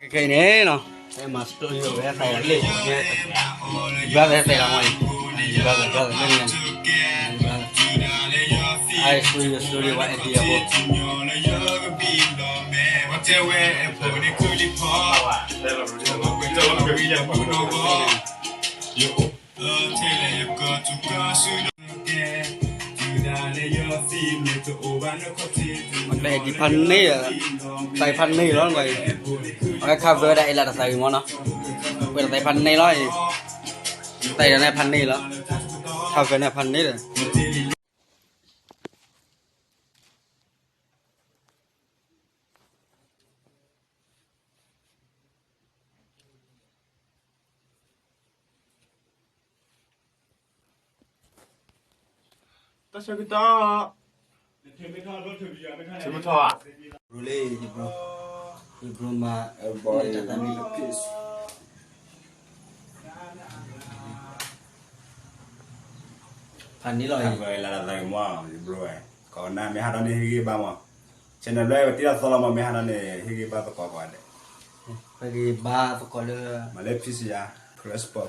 ခဲအံၤန့ၣ်နီၤ, အဲ my studio ဝဲသးလံ, brother သးလီၤမ့ၢ်, brother brother မ့ၢ်န့ၣ်, brother, I show you studio what I did အဖိ, ဒ်ဖးန့ၢ်, သးဖးန့ၢ်လီၤ, အဝဲ cover ဒၣ်အ့လးတသးဂ့ၤမ့ၢ်နီၤ, ဝဲဒၣ်သးဖးန့ၢ်လီၤ, သးအံၤဒီးန့ၣ်ဖးန့ၢ်လီၤ, cover န့ၣ်ဖးန့ၢ်ဒီး တၢ်ဆၢကတီၢ်, ဆၢကတီၢ်ဧါ, ဘျီလၢယဘျီ, ယဘျီမၤ, တၢ်သးမံ ဖးန့ၢ်လီၤအံၤ, လၢသးမံမ့ၢ် ယဘျီဝဲ, ကိးနၢ်မ့ၢ်ဟးထီၣ်န့ၣ် ဟ့ၣ်ဂံၢ်ဘါမး, channel လၢပတံၢ်လီၤသီလီၤမး မ့ၢ်ဟးထီၣ်န့ၣ် ဟ့ၣ်ဂံၢ်ဘါသကိးကိးဂၤဒဲး, ဟ့ၣ်ဂံၢ်ဘါသကိးလၢ, မၤလၢ P C R, Chris Pop